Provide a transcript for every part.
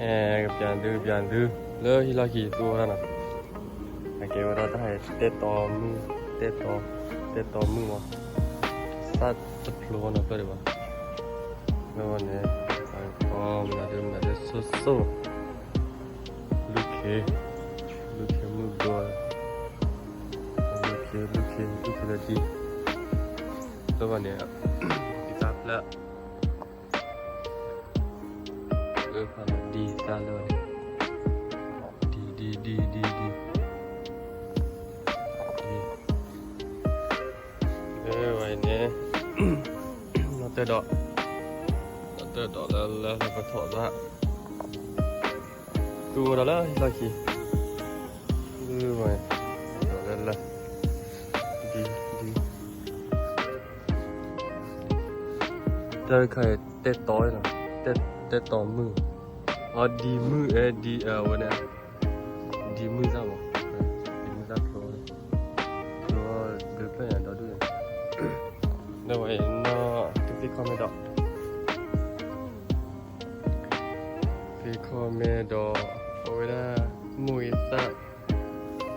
အဲ ကပျးသု ကပျးသု လၢဟံၣ်လီၢ်ခံသူဝဲဒၣ်နီၤ, အကဲဝဲဒၣ်တၢ်ဟဲတဲတီမုၢ်, တဲတီ, တဲတီမုၢ်မး, သၣ်တဖျိနီၤဖျၢၣ်ဒံးဘၣ်, လၢန့ၣ်, မနုၤဒုမနုၤဒုဆိၣ်ဆိၣ်, လူၢ်ခ့, လူၢ်ခ့မုၢ်ဒိၣ်, လူၢ်ခ့ လူၢ်ခ့ လူၢ်ခ့လၢဒံ, လၢန့ၣ်, ဒံသၣ်ဖျၢၣ် လၢဖးလီၤဒံသၣ်လၢန့ၣ်, ဒံ ဒံ ဒံ ဒံ ဒံ, ဒံ, လၢဝဲအံၤန့ၣ်, နီၢ်တၢၢ်ဒီး, နီၢ်တၢၢ်ဒီးလၢလၢလၢပထီၣ်သၣ်, သူဝဲဒၣ်လၢဟံၣ်လီၢ်ခံ, လၢဝဲ, ဒီးလၢလၢ, ဒံ ဒံ တၢ်တခါအံၤတဲတီနီၤ, တဲတီမုၢ်, အဒံမုၢ် အဲဒံ အဝဲန့ၣ်, ဒံမုၢ်သၣ်မး, ဒံမုၢ်သၣ်ဖျိ, ဖျိဘျုးဖျၢၣ်ညါဒီဒူၣ်န့ၣ်, လၢဝဲအံၤနီၢ်တသ့ၣ်ခီၣ်မဲဒီး, သ့ၣ်ခီၣ်မဲဒီး, အဝဲဒၣ်, မိၢ်ဂ့ၤသၣ်,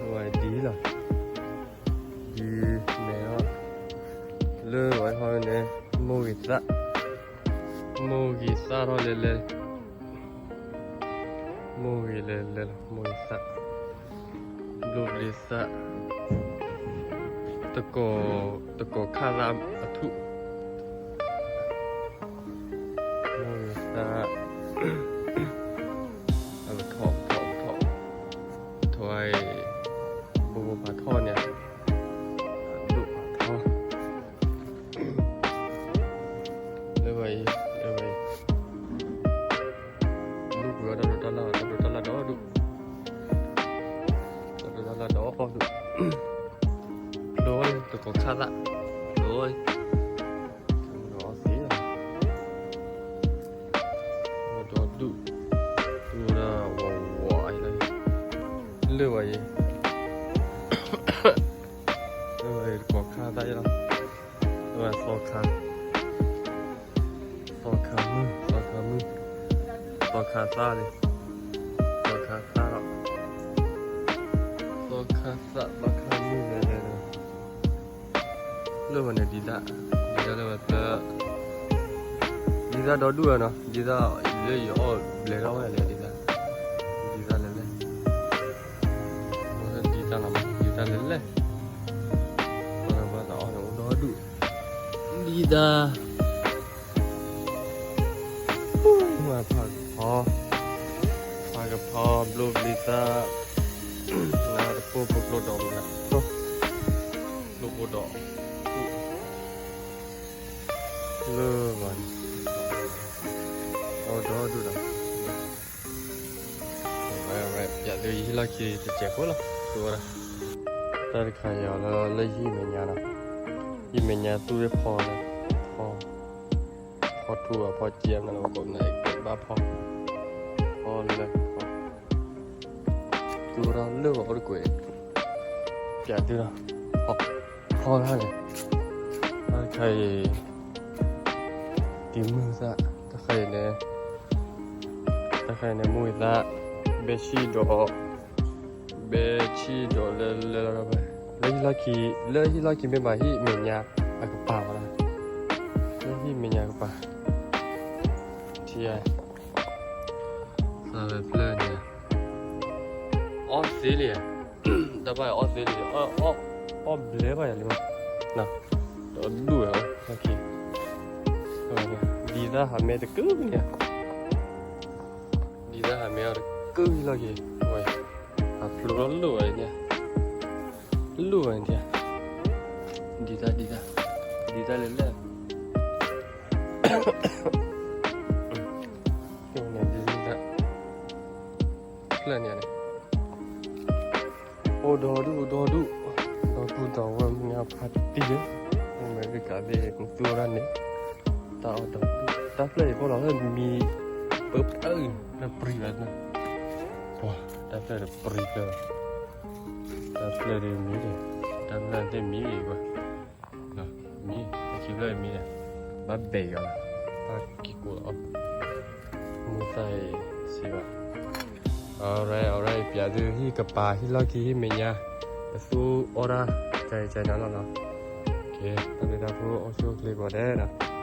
ဝဲဒ်လီၤ ဒ်မဲာ်ထီၣ်, လၢဝဲဟီန့ၣ်, မိၢ်ဂ့ၤသၣ်, မိၢ်ဂ့ၤသၣ်ထီၣ်လဲၤလဲၤ, မိၢ်ဂ့ၤလဲၤလဲၤလီၤ မိၢ်ဂ့ၤသၣ်, ဘျိဘျ့သၣ်, တကိး, တကိးခၣ်သၣ်အထူၣ်, မိၢ်ဂ့ၤသၣ်, အကထီၣ်ထီၣ်ထီၣ်, ထီၣ်အံၤ, ဘိဘိပာ်ထီၣ်န့ၣ်, ဒိၣ်ပာ်ထီၣ်, လၢဝဲအံၤ, လၢဝဲအံၤ, ဒိၣ်ကွံာ်အီၤတၢ်ဒိးတၢ်လၣ်, တၢ်ဒိးတၢ်လၣ်ဒီဒူၣ်, တၢ်ဒိးတၢ်လၣ်ဒီဒူၣ်, ဖျိအံၤ တကိးခၣ်သၣ်, ဖျိအံၤ, ဒီးသ့လီၤ, ဒီဒူၣ်, ဒူၣ်ဒၣ်ဝးဝးအံၤလီၤ, လၢဝဲအံၤ, လၢဝဲအံၤတကိးခၣ်သၣ်အံၤလီၤ, လၢဝဲသီခါ သီခါမုၢ်, သီခါမုၢ်, သီခါသၣ်န့ၣ်, သီခါသၣ်လီၤ, သီခါသၣ် သီခါမုၢ်လဲၤလဲၤလီၤ, လၢဝဲန့ၣ်ဒံသၣ်, ဒံသၣ်လၢဝဲသၢ, ဒံသၣ်ဒီဒူၣ်ဝဲနီၤ, ဒံသၣ်လၢယအီၣ်ဘျဲးထီၣ်ဝဲလဲၣ်ဒံသၣ်, ဒံသၣ်လဲၤလဲၤ, ဒံသၣ်လီၤ, ဒံသၣ်လဲၤလဲၤ, ပှၤသးအီၣ်န့ၣ်အိၣ်ဒီဒူၣ်, ဒံသၣ် ဖးကဖီ, ဖးကဖီ ဘျိဘျ့သၣ်, နတပိၢ်ပိၢ်ကျိဒီးမနုၤ, ကျိပိၢ်ဒီး, လၢဂီၤန့ၣ်, အိၣ်ဒီဒူၣ်ဒီး, ပျးသုယဟံၣ်လီၢ်ခံတစဲးဖိလီၤ, သူဝဲဒၣ်, တၢ်တခါအံၤလၢလၢဟံၣ်မဲာ်ညါနီၤ, ဟံၣ်မဲာ်ညါသူၣ်ရ့ၣ်ဖီလၢ, ဖီ ဖီထူအဖီကၠ့မနုၤလၢပကိးမနုၤ ကဲဘၣ်ဖီ, ဖီလၢ, သူဝဲဒၣ်လၢဂီၤအိၣ်တကွဲး, ပျးသုလီၤ, ဖီလၢန့ၣ်, တၢ်တခါအံၤ, ဒံမုၢ်သၣ်, တၢ်တခါအံၤန့ၣ်, တၢ်တခါအံၤန့ၣ် မိၢ်ဂ့ၤသၣ်, ဘဲဆံၣ်ဒီး ဘဲဆံၣ်ဒီးလဲၤလဲၤလီၤ, လၢဟံၣ်လီၢ်ခံ, လၢဟံၣ်လီၢ်ခံမ့ၢ်ဘၣ်ဟံၣ်မဲာ်ညါအကပၤဝဲဒၣ်, လၢဟံၣ်မဲာ်ညါကပၤ, ထံဧါ, သၣ်ဝဲဖျၢၣ်န့ၣ်, အီၣ်သ့လံဧါ, တၢ်ဘၣ်အီၣ်သ့လံ, အီၣ်ဘျဲဘၣ်ယၤလံမး, ဒီဒူၣ်ဝဲ, ဒံသၣ်ဟးမဲတကုၢ်န့ၣ်, ဒံသၣ်ဟးမဲအီၤတကုၢ်လီၢ်က့ၤ, ဝဲ, အဖျိးလီၤလိၣ်ဝဲန့ၣ်, လိၣ်ဝဲန့ၣ်, ဒံသၣ် ဒံသၣ်, ဒံသၣ်လဲၤလဲၤ, န့ၣ်ဒံသၣ်, ဖျၢၣ်န့ၣ်န့ၣ် အိၣ်ဒီဒူၣ်ဒီဒူၣ်, ဒီပုၢ်ဒီဝဲၢ်မုၢ်ဖးတံၢ်လၢ, အမဲရကၤသ့ၣ်ကသူဝဲဒၣ်န့ၣ်, တၢ်အီၣ်ဒီဒူၣ်, တၢ်ဖျၢၣ်အံၤဖီလီၤလၢမံၤ, ပၢဖျၢၣ်အံၤလၢပြံၤဝဲ, ပှၤ, တၢ်ဖျၢၣ်ဒီးပြံၤဖျၢၣ်, တၢ်ဖျၢၣ်ဒီးမံၤ, တၢ်ဖျၢၣ်သ့ၣ်မံၤအံၤပှၤ, မံၤ, တၢ်ခံဖျၢၣ်အံၤမံၤန့ၣ်, ဘၣ်ဘဲးအီၤလီၤ, ဘၣ်က့ၤကိးလီၤအီၤ, မူသၣ်အံၤ, အဝဲ အဝဲ ပျးသုဟံၣ်ကပၤ ဟံၣ်လီၢ်ခံ ဟံၣ်မဲာ်ညါ, ပသူအီၣ်ဒၣ် ကနၤလီၤနီၤ. တၢ်လၢတၢ်ဖိအိၣ်ဆူၣ်အိၣ်ချ့ကိးဂၤဒဲးနီၤ.